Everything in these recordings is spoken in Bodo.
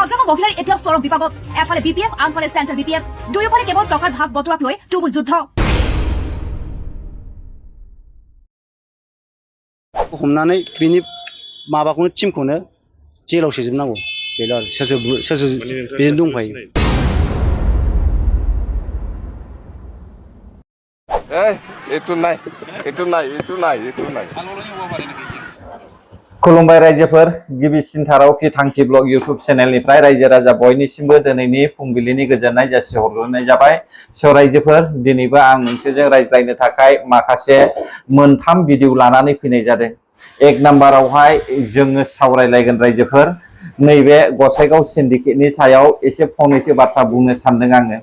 হাগ্ৰামা মহিলাৰ এতিয়া চৰম বিপাকত এফালে বিপিএফ আনফালে চেণ্ট্ৰেল বিপিএফ দুয়োফালে কেৱল টকাৰ ভাগ বতৰাক লৈ তুমুল যুদ্ধ हमनानै बिनि माबाखौनो टिमखौनो जेलाव सोजोबनांगौ बेल' आरो सोर बेजों दंफायो खुलुमबाय रायजोफोर गिबिसिनथाराव थांखि ब्लग यूट्यूब चेनेलनिफ्राय रायजो राजा बयनिसिमबो दिनैनि फुंबिलिनि गोजोननाय जासिहरग्रोनाय जाबाय। स' रायजोफोर दिनैबो आं नोंसोरजों रायज्लायनो थाखाय माखासे मोनथाम भिडिअ लानानै फैनाय जादों। एक नाम्बारावहाय जोङो सावरायलायगोन रायजोफोर नैबे गसाइगाव सिन्डिकेटनि सायाव एसे फंनैसो बाथ्रा बुंनो सानदों आङो।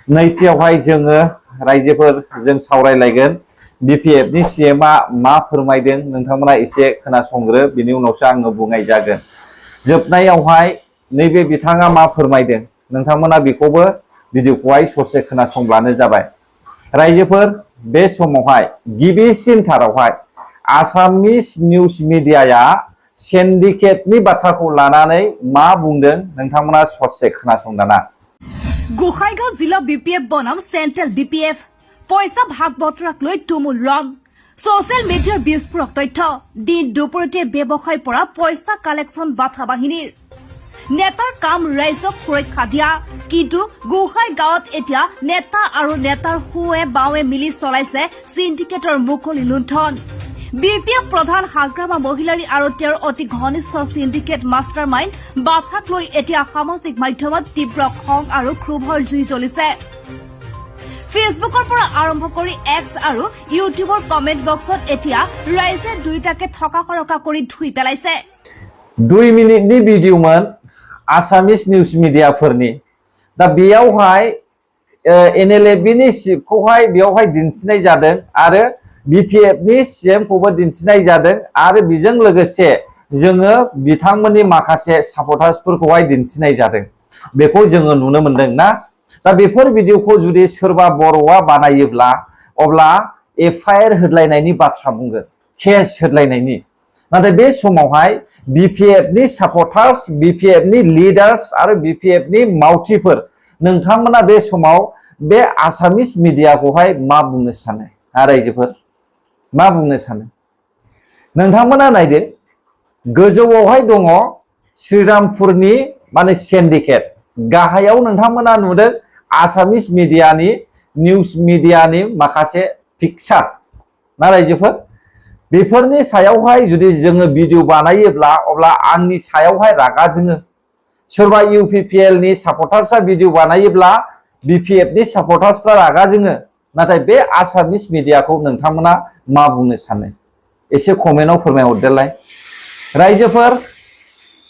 नैथियावहाय जोङो रायजोफोर जों सावरायलायगोन BPF नि CMआ मा फोरमायदों नोंथांमोना एसे खोनासंग्रो बिनि उनावसो आङो बुंनाय जागोन। जोबनायावहाय नैबे बिथाङा मा फोरमायदों नोंथांमोना बेखौबो भिडिअखौहाय ससे खोनासंब्लानो जाबाय। रायजोफोर बे समावहाय गिबिसिनथारावहाय आसामिस निउज मिडियाया सिन्डिकेटनि बाथ्राखौ लानानै मा बुंदों नोंथांमोना ससे खोनासंदाना। गोसाइगाव जिल्ला BPF बनाम सेन्ट्रेल BPF পইচা ভাগ বতৰাক লৈ তুমুল ৰং সোশ্যাল মিডিয়াৰ বিস্ফোৰক তথ্য দিন দুপৰীয়া ব্যৱসায়ৰ পৰা পইচা কালেকশ্যন বাধা বাহিনীৰ নেতাৰ কাম ৰাইজক সুৰক্ষা দিয়া কিন্তু গোসাইগাঁৱত এতিয়া নেতা আৰু নেতাৰ হুৱে বাৱে মিলি চলাইছে সিন্ডিকেটৰ মুকলি লুণ্ঠন BPF প্ৰধান হাগ্ৰামা মহিলাৰী আৰু তেওঁৰ অতি ঘনিষ্ঠ সিন্ডিকেট মাষ্টাৰ মাইণ্ড বাধাক লৈ এতিয়া সামাজিক মাধ্যমত তীব্ৰ খং আৰু ক্ষোভৰ জুই জ্বলিছে। ফেসবুকৰ পৰা আৰম্ভ কৰি এক্স আৰু ইউটিউবৰ কমেন্ট বক্সত এতিয়া ৰাইজে দুইটাকে ঠকা কৰকা কৰি ধুই পেলাইছে। 2 मिनिटनि भिडिअमोन आसामिस निउज मिडियाफोरनि दा बेयावहाय NLFनि सिटखौहाय बेयावहाय दिन्थिनाय जादों आरो BPF नि CMखौबो दिन्थिनाय जादों आरो बेजों लोगोसे जोङो बिथांमोननि माखासे सापर्टार्सफोरखौहाय दिन्थिनाय जादों बेखौ जोङो नुनो मोनदों ना। दा बेफोर भिडिअखौ जुदि सोरबा बर'आ बानायोब्ला अब्ला FIR होदलायनायनि बाथ्रा बुंगोन केस होदलायनायनि नाथाय बे समावहाय BPF नि सापर्टार्स BPF नि लिडार्स आरो BPF नि मावथिफोर नोंथांमोना बे समाव बे आसामिस मिडियाखौहाय मा बुंनो सानो रायजोफोर मा बुंनो सानो नोंथांमोना नायदो गोजौआवहाय दङ श्रीरामपुरनि माने सिन्डिकेट गाहायाव नोंथांमोना नुदों आसामिस मिडियानि निउज मिडियानि माखासे पिक्चार ना रायजोफोर बेफोरनि सायावहाय जुदि जोङो भिडिअ बानायोब्ला अब्ला आंनि सायावहाय रागा जोङो सोरबा UPPL नि सापर्टार्सआ भिडिअ बानायोब्ला BPF नि सापर्टार्सफ्रा रागा जोङो नाथाय बे आसामिस मिडियाखौ नोंथांमोना मा बुंनो सानो एसे कमेन्टआव फोरमायहरदोलाय रायजोफोर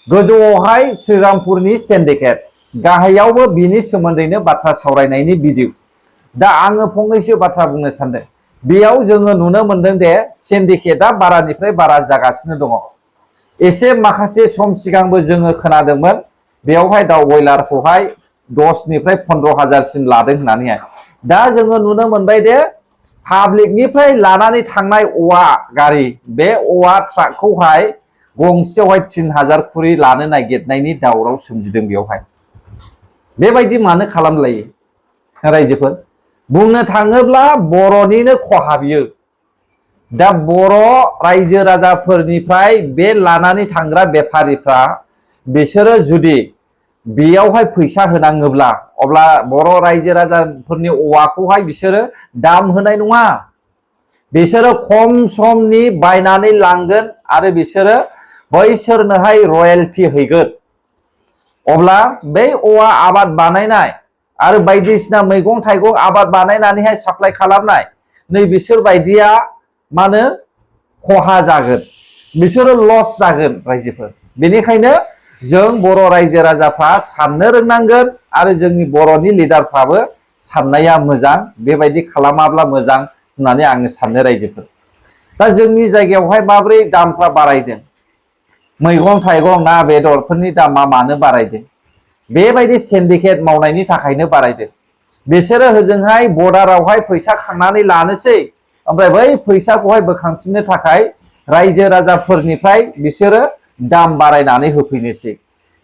गोजौआवहाय श्रीरामपुरनि सिन्डिकेट गाहायावबो बिनि सोमोन्दैनो बाथ्रा सावरायनायनि भिडिअ दा आङो फंनैसो बाथ्रा बुंनो सानदों बेयाव जोङो नुनो मोनदों दे सिन्डिकेटआ बारानिफ्राय बारा जागासिनो दङ एसे माखासे सम सिगांबो जोङो खोनादोंमोन बेयावहाय दाउ बयलारखौहाय 10 निफ्राय 15,000 सिम लादों होननानैहाय दा जोङो नुनो मोनबाय दे पाब्लिकनिफ्राय लानानै थांनाय औवा गारि बे औवा ट्राकखौहाय गंसेयावहाय 3,000 खुरि लानो नागिरनायनि दावराव सोमजिदों बेयावहाय बेबायदि मानो खालामलायो रायजोफोर बुंनो थाङोब्ला बर'निनो खहा बियो दा बर' रायजो राजाफोरनिफ्राय बे लानानै थांग्रा बेफारिफ्रा बिसोरो जुदि बेयावहाय फैसा होनाङोब्ला अब्ला बर' रायजो राजाफोरनि औवाखौहाय बिसोरो दाम होनाय नङा बिसोरो खम समनि बायनानै लांगोन आरो बिसोरो बैसोरनोहाय रयेल्टी हैगोन अब्ला बे औवा आबाद बानायनाय आरो बायदिसिना मैगं थाइगं आबाद बानायनानैहाय साप्लाय खालामनाय नै बिसोर बायदिया मानो खहा जागोन बिसोरो लस जागोन रायजोफोर बेनिखायनो जों बर' रायजो राजाफ्रा साननो रोंनांगोन आरो जोंनि बर'नि लिडारफ्राबो साननाया मोजां बेबायदि खालामाब्ला मोजां होननानै आङो साननो रायजोफोर दा जोंनि जायगायावहाय माब्रै दामफ्रा बारायदों मैगं थाइगं ना बेदरफोरनि दामा मानो बारायदों बेबायदि सिन्डिकेट मावनायनि थाखायनो बारायदों बिसोरो होजोंहाय बर्डारावहाय फैसा खांनानै लानोसै ओमफ्राय बै फैसाखौहाय बोखांफिननो थाखाय रायजो राजाफोरनिफ्राय बिसोरो दाम बारायनानै होफैनोसै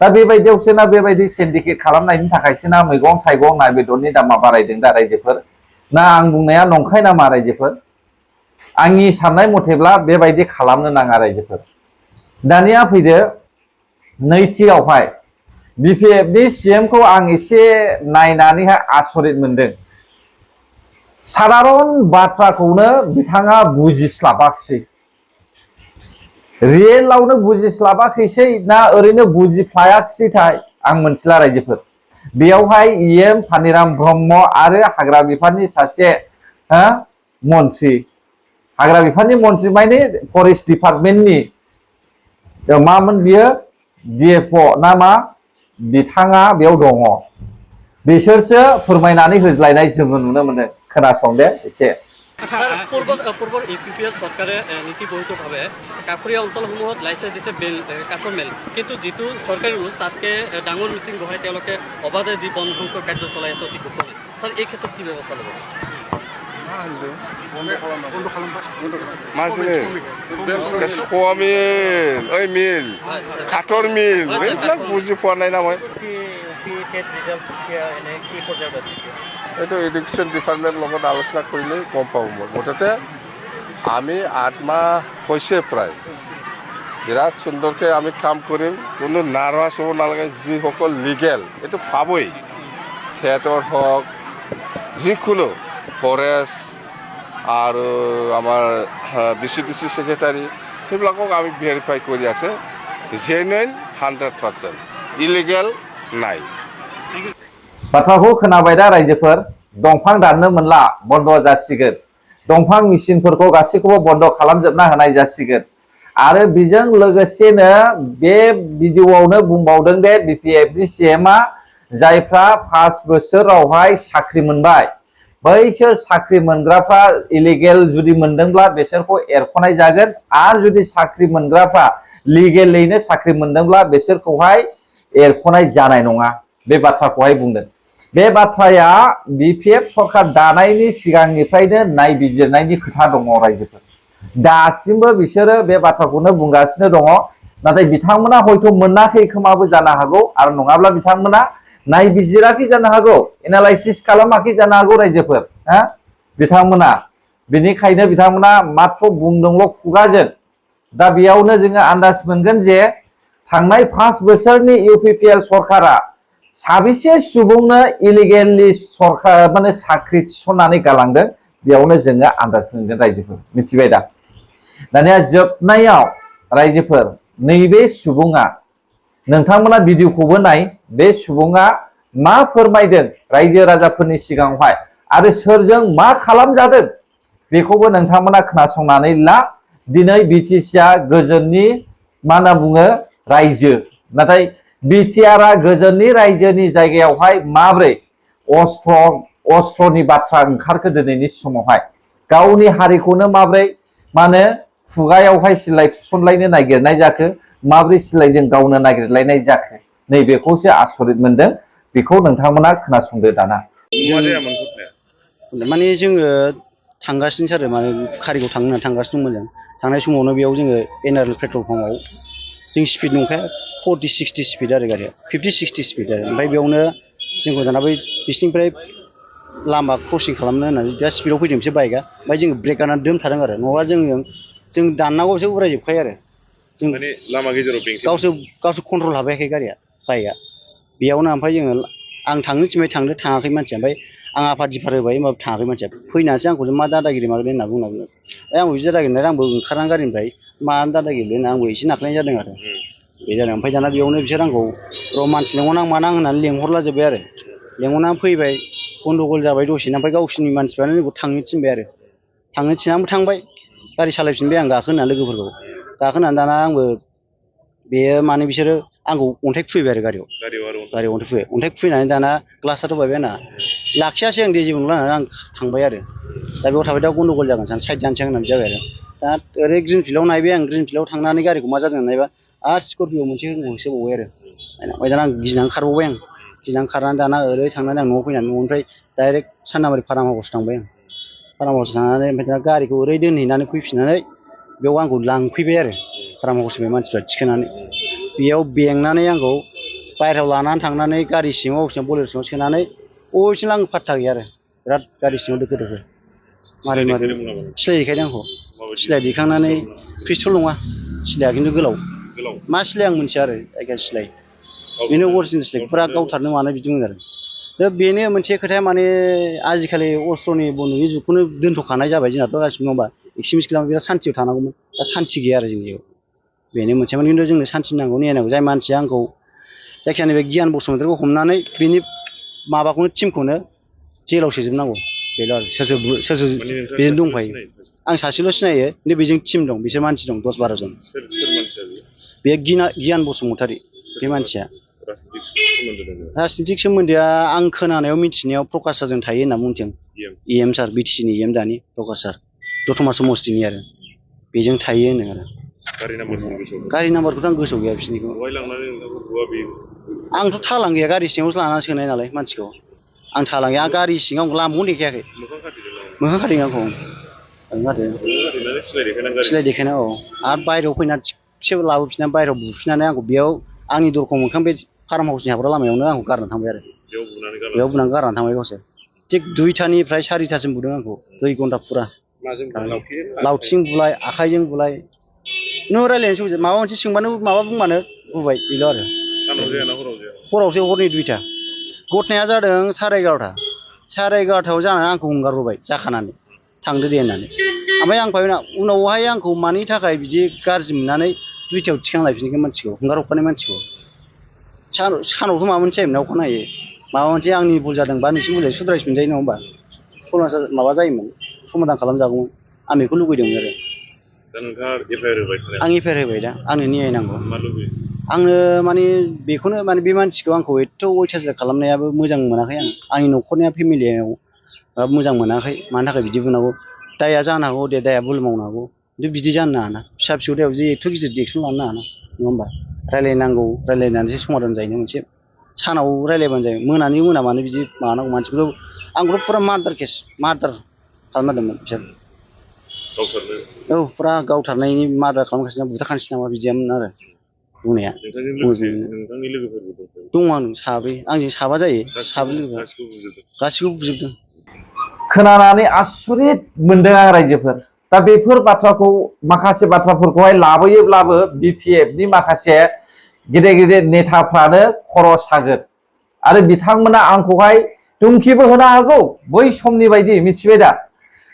दा बेबायदियावसो ना बेबायदि सिन्डिकेट खालामनायनि थाखायसो ना मैगं थाइगं ना बेदरनि दामा बारायदों दा रायजोफोर ना आं बुंनाया नंखाय नामा रायजोफोर आंनि साननाय मथेब्ला बेबायदि खालामनो नाङा रायजोफोर दानिया फैदो नैथियावहाय बिपिएफनि सिएमखौ आं एसे नायनानैहाय आसरित मोनदों साधारन बाथ्राखौनो बिथाङा बुजिस्लाबाखिसै रियेलावनो बुजिस्लाबाखैसै ना ओरैनो बुजिफ्लायाखिसैथाय आं मोनथिला रायजोफोर बेयावहाय इएम फानिराम ब्रह्म आरो हाग्रा बिफाननि सासे मन्त्रि हाग्रा बिफाननि मन्त्रि माने फरेस्ट डिपार्टमेन्टनि मामोन बियो डिएफअ ना मा बिथाङा बेयाव दङ बिसोरसो फोरमायनानै होज्लायनाय जोङो नुनो मोनो खोनासंदे एसे পূৰ্বৰ ইউপিপিএল চৰকাৰে নীতিবহিতভাৱে কাষৰীয়া অঞ্চলসমূহত লাইচেঞ্চ দিছে কাঠৰ মেল কিন্তু যিটো চৰকাৰী ৰুল তাতকৈ ডাঙৰ মিচিং বহাই তেওঁলোকে অবাধে যি বন ধ্বংসৰ কাৰ্য চলাই আছে অতি গোপনে ছাৰ এই ক্ষেত্ৰত কি ব্যৱস্থা ল'ব মিল কাঠৰ মিল এইবিলাক বুজি পোৱা নাই না মই এইটো এডুকেশ্যন ডিপাৰ্টমেণ্ট লগত আলোচনা কৰিলেই গম পাব মই মুঠতে আমি 8 মাহ হৈছে প্ৰায় বিৰাট সুন্দৰকৈ আমি কাম কৰিম কোনো নাৰ্ভাছ হ'ব নালাগে যিসকল লিগেল এইটো পাবই থিয়েটাৰ হওক যিকোনো ফৰেষ্ট আৰু আমাৰ বিচিডিচি ছেক্ৰেটাৰী সেইবিলাকক আমি ভেৰিফাই কৰি আছে জেনুইন 100% ইলিগেল নাই बाथ्राखौ खोनाबाय दा रायजोफोर दंफां दाननो मोनला बन्द जासिगोन दंफां मेसिनफोरखौ गासैखौबो बन्द खालामजोबना होनाय जासिगोन आरो बेजों लोगोसेनो बे भिडिअआवनो बुंबावदों दे बिपिएफनि सिएमआ जायफ्रा 5 बोसोरावहाय साख्रि मोनबाय बैसोर साख्रि मोनग्राफ्रा इलिगेल जुदि मोनदोंब्ला बिसोरखौ एरख'नाय जागोन आरो जुदि साख्रि मोनग्राफ्रा लिगेलैनो साख्रि मोनदोंब्ला बिसोरखौहाय एरख'नाय जानाय नङा बे बाथ्राखौहाय बुंदों बे बाथ्राया बिपिएफ सरकार दानायनि सिगांनिफ्रायनो नायबिजिरनायनि खोथा दङ रायजोफोर दासिमबो बिसोरो बे बाथ्राखौनो बुंगासिनो दङ नाथाय बिथांमोना हयथ' मोनाखै खोमाबो जानो हागौ आरो नङाब्ला बिथांमोना नायबिजिराखै जानो हागौ एनालाइसिस खालामाखै जानो हागौ रायजोफोर बिथांमोना बेनिखायनो बिथांमोना मात्र बुंदोंल' खुगाजों दा बेयावनो जोङो आन्दाज मोनगोन जे थांनाय 5 बोसोरनि इउपिपिएल सरकारा साबेसे सुबुंनो इलिगेलि सरकार माने साख्रि थिसननानै गालांदों बेयावनो जोङो आन्दाज मोनगोन रायजोफोर मिथिबाय दा दानिया जोबनायाव रायजोफोर नैबे सुबुङा नोंथांमोना भिडिअखौबो नाय बे सुबुङा मा फोरमायदों रायजो राजाफोरनि सिगाङावहाय आरो सोरजों मा खालामजादों बेखौबो नोंथांमोना खोनासंनानै ला दिनै बिटिसिआ गोजोननि मा होनना बुङो रायजो नाथाय बिटिआरआ गोजोननि रायजोनि जायगायावहाय माब्रै अस्त्रनि बाथ्रा ओंखारखो दिनैनि समावहाय गावनि हारिखौनो माब्रै माने खुगायावहाय सिलाय थुसनलायनो नागिरनाय जाखो माब्रै सिलायजों गावनो नागिरलायनाय जाखो नैबेखौसो आसरित मोनदों बेखौ नोंथांमोना खोनासंदो दाना माने जोङो थांगासिनो आरो माने कारिगाव थांनो होननानै थांगासिनो दंमोन जों थांनाय समावनो बेयाव जोङो एनआरएल पेट्रल पाम्पआव जों स्पिड नंखाया 40-60 स्पिड आरो गारिया 50-60 स्पिड आरो ओमफ्राय बेयावनो जोंखौ दाना बै बिसिनिफ्राय लामा क्रसिं खालामनो होननानै बिराद स्पिडआव फैदों बिसोर बाइकआ ओमफ्राय जोङो ब्रेक गाननानै दोनथादों आरो नङाबा जों दाननांगौ बिसोर उरायजोबखायो आरो जों माने लामा गेजेराव गावसोर कन्ट्रल हाबायाखै गारिया बाइकआ बेयावनो ओमफ्राय जोङो आं थांनो थिनबाय थाङाखै मानसिया ओमफ्य आं आफा दिफार होबाय होमबाबो थाङाखै मानसिया फैनानैसो आंखौ मा दादागिरि माबादों होनना बुंना आंबो बिदि दादागिरि आंबो ओंखारनानै गारिनिफ्राय मा दादागिरि होनना आंबो एसे नाख्लायनाय जादों आरो बे जादों ओमफ्राय दाना बेयावनो बिसोर आंखौ र' मानसि लेंहरनां मानां होननानै लेंहरला जोब्बाय आरो लेंहरनानै फैबाय गन्दगल जाबाय दसेनो ओमफ्राय गावसिनि मानसिफ्रानो जोंखौ थांनो थिनबाय आरो थांनो थिननानैबो थांबाय गारि सालायफिनबाय आं गाखोनानै लोगोफोरखौ गाखोनानै दाना आंबो बेयो माने बिसोरो आंखौ अन्थाइ खुबैबाय आरो गारियाव अन्थाइ खुबैनानै दाना ग्लासाथ' बायबाय आंना लाखियासै आं दे जेबो नंला होननानै आं थांबाय आरो दा बेयाव थाबाय दा गन्दगल जागोन सान साइड जानोसै होननानै जाबाय आरो दा ओरै ग्रिन फिल्डआव नायबाय आं ग्रिन फिल्डआव थांनानै गारिखौ मा जादों नायबा आरो स्करपिअ मोनसे होसोबावबाय आरो ओमफ्राय दाना आं गिनानै खारबावबाय गिनानै खारनानै दाना ओरै थांनानै आं न'आव फैनानै न'निफ्राय डाइरेक्ट साननाबारि फार्म हाउस थांबाय आं फार्म हाउस थांनानै ओमफ्राय दाना गारिखौ ओरै दोनहैनानै फैफिननानै बेयाव आंखौ लांफैबाय आरो फार्म हाउसनिफ्राय मानसिफ्रा थिखोनानै बेयाव बेंनानै आंखौ बायहेरायाव लानानै थांनानै गारि सिङाव बलेर सिङाव सोनानै अबेसिम आं पात्ता गैया आरो बिराद गारि सिङाव दोखो दोखो मारै मारै सिलाय देखायदों आंखौ सिलाय देखांनानै पिस्तल नङा सिलाया खिन्थु गोलाव मा सिलाय आं मिथिया आरो जायगा सिलाय बेनो अरिजिनेल सिलाय फुरा गावथारनो मानाय बिदिमोन आरो दा बेनो मोनसे खोथाया माने आजिखालि अस्त्रनि बन्दुकनि जुगखौनो दोनथ'खानाय जाबाय जोंनाथ' गासिबो नङा होमबा एक्सट्रिमिस्ट खालामबा बिराद सान्थियाव थानांगौमोन दा सान्थि गैया आरो जोंनियाव बेनो मोनसेमोन खिन्थु जोंनो सान्थि नांगौ नेनांगौ जाय मानसिया आंखौ जायखिजाया नैबे गियान बसुमतारीखौ हमनानै बिनि माबाखौनो टिमखौनो जेलाव सोजोबनांगौ बेल' आरो सोर सोर बेजों दंफायो आं सासेल' सिनायो खिन्थु बेजों टिम दं बिसोर मानसि दं 10-12 जन बे गियान बसुमतारी बे मानसिया राजनितिक सोमोन्दोआ आं खोनानायाव मिथिनायाव प्रकाश सारजों थायो होनना बुंदों EM सार BTC नि EM दानि प्रकाश सार दतमा समस्तिनि आरो बेजों थायो होनो आरो गारि नाम्बारखौथ' आं गोसोआव गैया बिसोरनिखौ आंथ' थालां गैया गारि सिङावसो लानानै सोनाय नालाय मानसिखौ आं थालां गैया गारि सिङाव लामाखौनो देखायाखै मोखां खादों आंखौ सिलाय देखायना औ आरो बायहेरायाव फैनानै थिगसे लाबोफिननानै बायहेरायाव बुफिननानै आंखौ बेयाव आंनि दरखं मोखां बे फार्म हाउसनि हाबग्रा लामायावनो आंखौ गारनानै थांबाय आरो बेयाव बुनानै गारनानै थांबाय गावसोर थिग 2टानिफ्राय 4टासिम बुदों आंखौ 2 घन्टा फुरा लावथिजों बुलाय आखाइजों बुलाय नों रायज्लायनोसै माबा मोनसे सोंबानो माबा बुंबानो बुबाय बेल' आरो हरावसो हरनि 2टा घटनाया जादों 11:30 जानानै आंखौ हंगारबोबाय जाखानानै थांदो दे होननानै ओमफ्राय आं उनावहाय आंखौ मानि थाखाय बिदि गाज्रि मोननानै 2टायाव थिखांलायफिननायखौ मानसिखौ हंगार हरखानाय मानसिखौ सानावथ' माबा मोनसे जायोमोन अखानायै माबा मोनसे आंनि भुल जादोंबा नोंसिनि भुलजों सुद्रायफिनजायो नङा होमबा माबा जायोमोन समाधान खालामजागौमोन आं बेखौ लुबैदोंमोन आरो दा नोंथाङा एफआइआर होबाय आं एफआइआर होबाय दा आंनो न्याय नांगौ आंनो माने बेखौनो माने बे मानसिखौ आंखौ एथ' अयथासार खालामनायाबो मोजां मोनाखै आंनि न'खरनिया फेमिलियाव मोजां मोनाखै मानि थाखाय बिदि बुंनांगौ दाया जानो हागौ दे दाया भुल मावनो हागौ खिन्थु बिदि जानो नाङाना फिसा फिसौ दायाव बिदि एथ' गिदिर एक्सन लानो नाङाना नङा होमबा रायलायनांगौ रायलायनानैसो समाधान जायो मोनसे सानाव रायलायबानो जायो मोनामानो बिदि माबानांगौ मानसिखौ आंखौथ' फुरा मार्डार खालामनांदोंमोन बिसोर औ फुरा गावथारनायनि मार्डार खालामगासिनो बुथारखानोसै नामा बिदियामोन आरो बुंनाया नोंथांनि लोगोफोरबो दङ आं साब्रै आंजों साबा जायो साब्रै लोगो गासिखौबो बुजोबदों खोनानानै आसरित मोनदों आं रायजोफोर दा बेफोर बाथ्राखौ माखासे बाथ्राफोरखौहाय लाबोयोब्लाबो BPF नि माखासे गेदेर गेदेर नेताफ्रानो खर' सागोन आरो बिथांमोना आंखौहाय धुमखिबो होनो हागौ बै समनि बायदि मिथिबाय दा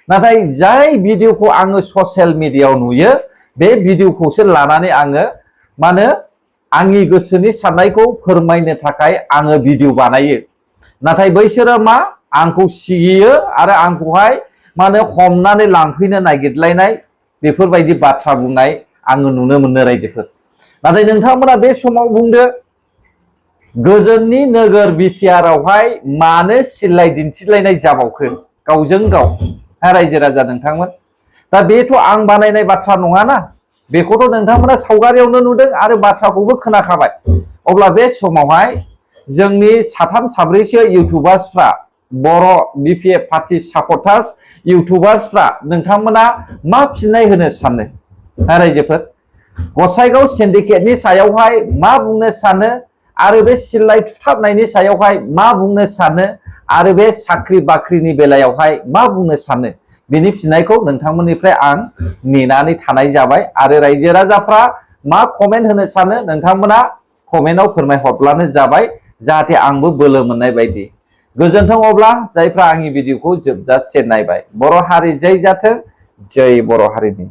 नाथाय जाय भिडिअखौ आङो ससियेल मिडियायाव नुयो बे भिडिअखौसो लानानै आङो मानो आंनि गोसोनि साननायखौ फोरमायनो थाखाय आङो भिडिअ बानायो नाथाय बैसोरो मा आंखौ सिगियो आरो आंखौहाय मानो हमनानै लांफैनो नागिरलायनाय बेफोरबायदि बाथ्रा बुंनाय आङो नुनो मोनो रायजोफोर नाथाय नोंथांमोना बे समाव बुंदो गोजोननि नोगोर बिटिआरआवहाय मानो सिल्लाय दिन्थिलायनाय जाबावखो गावजों गाव रायजो राजा नोंथांमोन दा बेथ' आं बानायनाय बाथ्रा नङाना बेखौथ' नोंथांमोना सावगारियावनो नुदों आरो बाथ्राखौबो खोनाखाबाय अब्ला बे समावहाय जोंनि 3-4सो इउटुबार्सफ्रा बर' BPF पार्टी सापर्टार्स इउटुबार्सफ्रा नोंथांमोना मा फिननाय होनो सानो रायजोफोर गसाइगाव सिन्डिकेटनि सायावहाय मा बुंनो सानो आरो बे सिल्लाय थुथाबनायनि सायावहाय मा बुंनो सानो आरो बे साख्रि बाख्रिनि बेलायावहाय मा बुंनो सानो बेनि फिननायखौ नोंथांमोननिफ्राय आं नेनानै थानाय जाबाय आरो रायजो राजाफ्रा मा कमेन्ट होनो सानो नोंथांमोना कमेन्टआव फोरमायहरब्लानो जाबाय जाहाथे आंबो बोलो मोननाय बायदि गोजोन्थों अब्ला जायफ्रा आंनि भिडिअखौ जोबजासे नायबाय बर' हारि जै जाथों जै बर' हारिनि